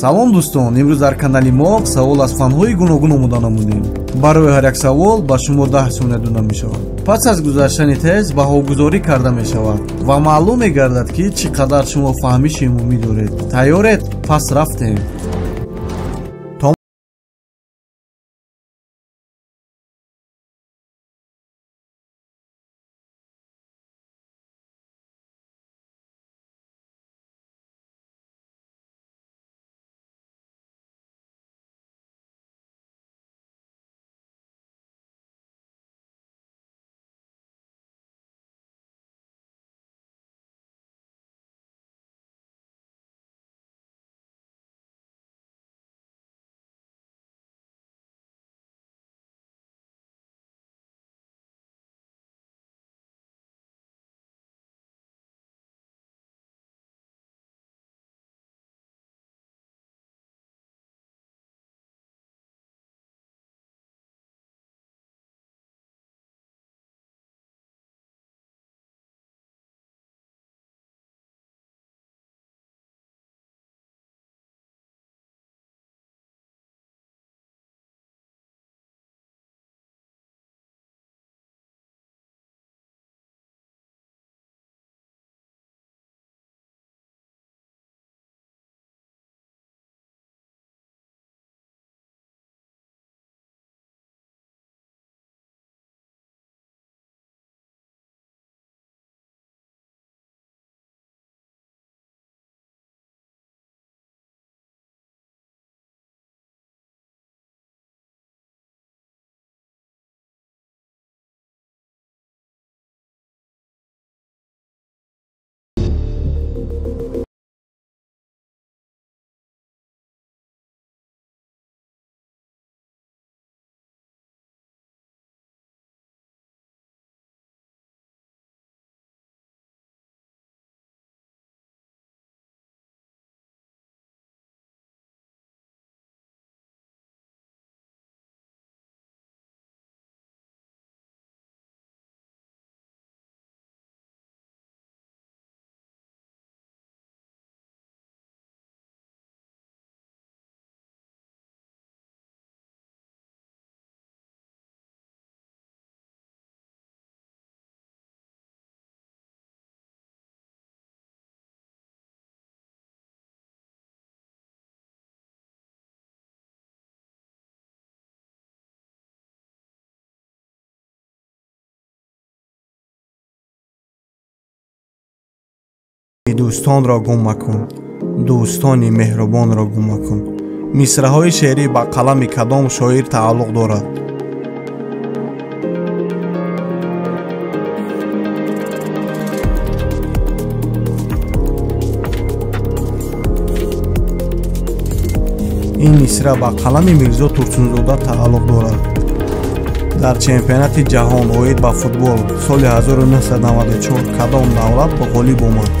Салом дӯстон, имрӯз дар канали мо савол аз фанҳои гуногун омода намудем. Барои ҳар як савол ба шумо 10 сония дода мешавад. Пас аз гузаштани тест баҳогузорӣ карда мешавад ва маълум мегардад, ки чӣ қадар шумо фаҳмиши умумӣ доред. Тайёред? Пас рафтем. Дӯстонро гум макун, дӯстони меҳрубонро гум макун. Мисраҳои шеърӣ ба қалами кадом шоир тааллуқ дорад? Ин мисра ба қалами Мирзо Турсунзода тааллуқ дорад. Дар чемпионати ҷаҳон оид ба футбол соли 1994 кадом давлат ғолиб омад?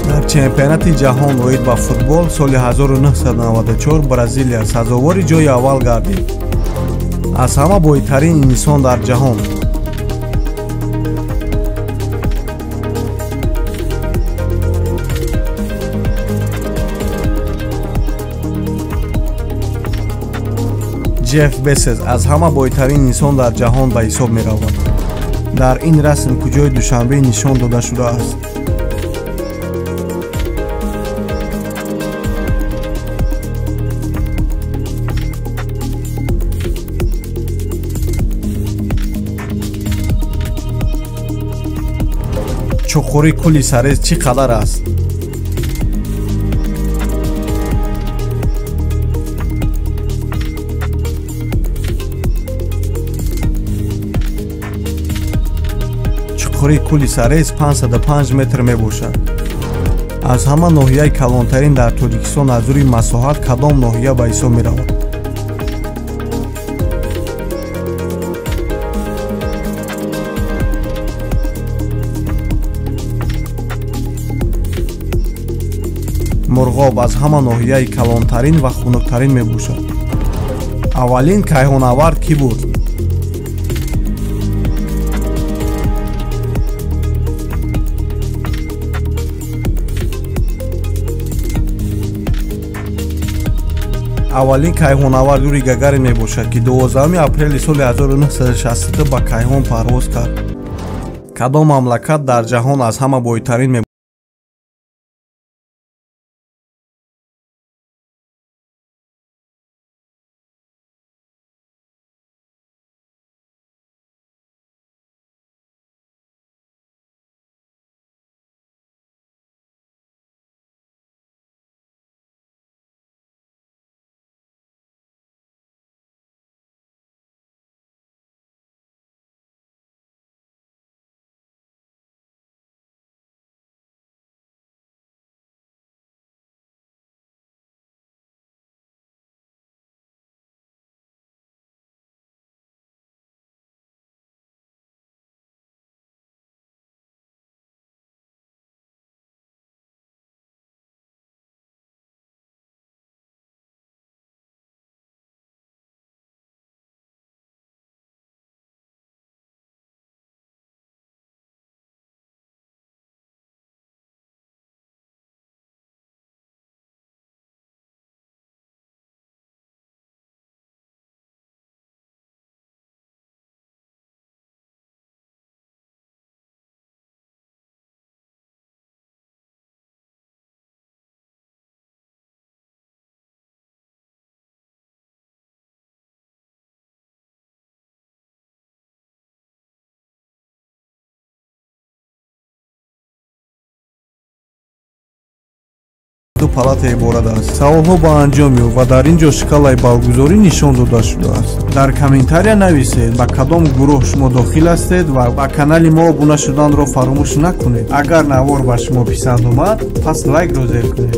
Дар чемпионати ҷаҳон оид ба футбол соли 1994 Бразилия сазовори ҷои аввал гардид. Аз ҳама бойтарин инсон дар ҷаҳон. Ҷеф Безос аз ҳама бойтарин инсон дар ҷаҳон ба ҳисоб меравад. Дар ин расм куҷои Душанбе нишон дода шудааст? Чуқурии кӯли Сарез чӣ қадар аст? Чуқурии кӯли Сарез 505 метр мебошад. Аз ҳама ноҳияи калонтарин дар Тоҷикистон аз рӯи масоҳат кадом ноҳия ба ҳисоб меравад? Мурғоб аз ҳама ноҳияи калонтарин ва хунуктарин мебошад. Аввалин кайҳонавард кӣ буд? Аввалин кайҳонавард Юрий Гагарин мебошад, ки 12 апрели соли 1962 ба кайҳон парвоз кард. Кадом мамлакат дар ҷаҳон аз ҳама бойтарин мебошад? Ду палата иборат аст. Саволҳо ба анҷом ёфт ва дар ин ҷо шкалаи баллгузорӣ нишон дода шудааст. Дар комментария нависед, ба кадом гурӯҳ шумо дохил ҳастед ва ба канали мо обуна шуданро фаромӯш накунед. Агар навор ба шумо писанд омад, пас лайкро зер кунед.